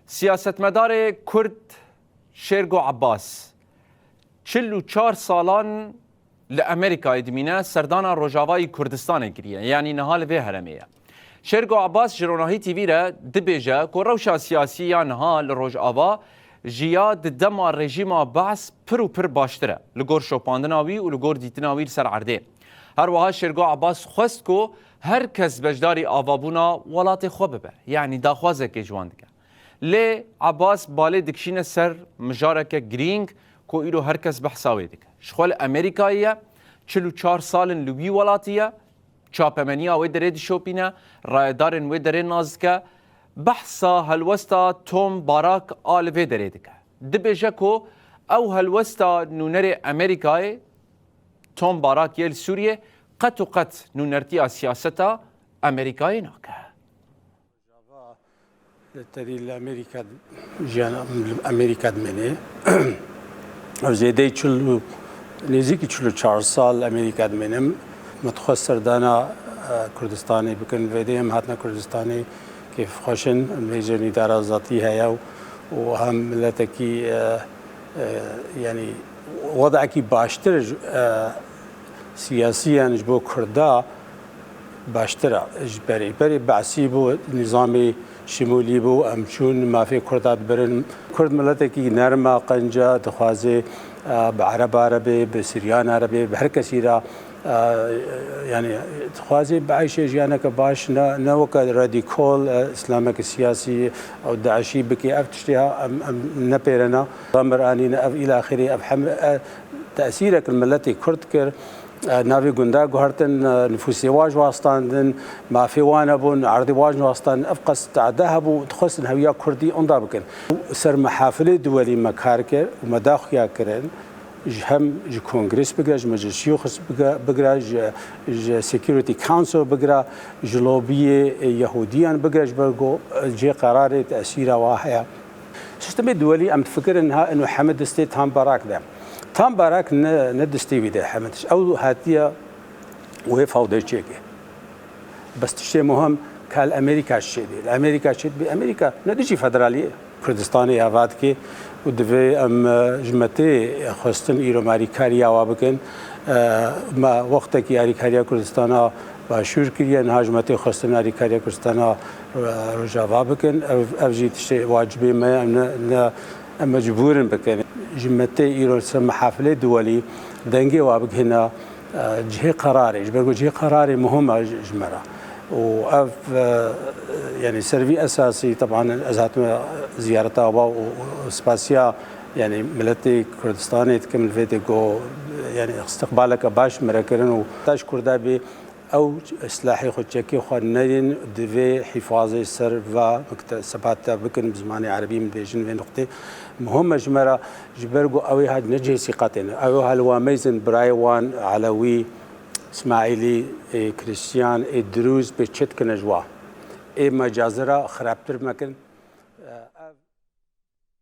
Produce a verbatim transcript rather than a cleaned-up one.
Siyasetmedarê Kurd Şêrgo Abbas çil û çar salan li Amerîkayê dimîne, serdana Rojavayî Kurdistanê kiriye, yanî niha li vê heremê ye. Şêrgo Abbas ji Ronahî T V re dibêje ku rewşa siyasî ya niha li Rojava ji ya di dema rejîma Baas pir û pir baştir e, li gor şopandina wî û li gor dîtina wî li ser erdê. Her wiha Şêrgo Abbas xwest ku her kes beşdarî avabûna welatê xwe bibe, yanî daxwazekê ji wan dike. Lê Abbas balê dikişîne ser mijareke girîng ku îro her kes behsa wê dike. Ji xwe li Amerîkayê ye, çil û çar sal in li wî welatî ye, çapemeniya wê derê dişopîne, rayedarên wê derê nas dike, behsa helwesta Tom Barak a li vê derê dike. Dibêje ku ew helwesta nûnerê Amerîkayê, Tom Barak yê li Sûriyê, qet û qet nûnertiya siyaseta Amerîkayê nake. Li tedî li Amerîka jiyan li Amerîka dimêne. Ev zêdeyî çil û nêzîkî çil û çar sal li Amerîka dimênim. Me dixwest serdana e, Kurdistanê bikin. Vêdê em hatine Kurdistanê kêfxweş in. Em vê jê nîdara zatî heye û, û hem miletekî e, e, yanî wedekî baştir e, siyasiyan ji bo Kurda baştir e. Ji berê berê Be'sî bû, nîzamê şimûlî bû, em çûn mafê Kurda dibirin. Kurd miletekî nerm e, qenc e, dixwaze e, bi Ereba re bê, bi Siriyana re bê, bi her kesî re e, yanî dixwaze bieyşe jiyaneke baş, ne, ne weke radîkal e, îslameke siyasî ew DAIŞî bike. Ev tiştê ha em, em nepêrene. Xemir anîne, ev îlaxirî, ev hemî e, tesîrek li miletê Kurd kir. E, navê gunda guhertin, e, nifûsê wan ji wan standin, mafê wan hebûn, erdê wan ji wan standin. Ev qas tade hebû, dixwestin hewiya Kurdî onda bikin. Ser mehafilê duwelî me kar kir û me daxuya kirin, ji hem ji Kongres bigire, ji Meclis Şiyûx bigire, ji, ji Security Council bigire, ji lobiyê Yehudiyan bigire, ji ber ku cihê qerarê tesîra wa heye. Sistemê duwelî em difikirin ha ino heme destê Tom Barak de. Tom Barak ne, ne destê wî de heme tişt. Ew hatiye wê fawdê çêke. Bes tiştê muhim ka li Amerîka çêdê. Li Amerîka çêdibê, Amerîka ne dijî federaliyê Kurdistanê ava dike û divê em e, ji me tê xwestin îro me alîkariya wa bikin. E, me wextekî alîkariya Kurdistana Başûr kiriye, niha ji me tê xwestin alîkariya Kurdistana e, Rojava bikin. Ev, ev jî tiştê wacibê me ye, em ne, ne, em mecbûr in bikin. Ji me tê îro ser mehafilê duwelî dengê wa bigihîne e, cihê qerarê. Ji ber ku cihê qerarê muhim e ji, ji me re. Û ev, e, yanî ser vî esasî, teban ez hatime ziyareta wa û, û spasiya, yanî miletê Kurdistanê dikim li vê tê ku, yanî istiqbaleke baş me re kirin û taş Kurda bê, ew silahê xwe, çekê xwe neyên, divê hîfazê ser va mikte-, sebata bikin, bi zimanê erebî min dibêjin vê nuqtê. Muhim e ji me re, ji ber ku ew ê ha ne cihê sîqatê ne. Ew ê ha li wa meyzin birayê wan, Elewî, Îsmaîlî, ê Krîstiyan, ê Dirûz bê çi dikine ji wa. Ê me cazira xirabtir mekin.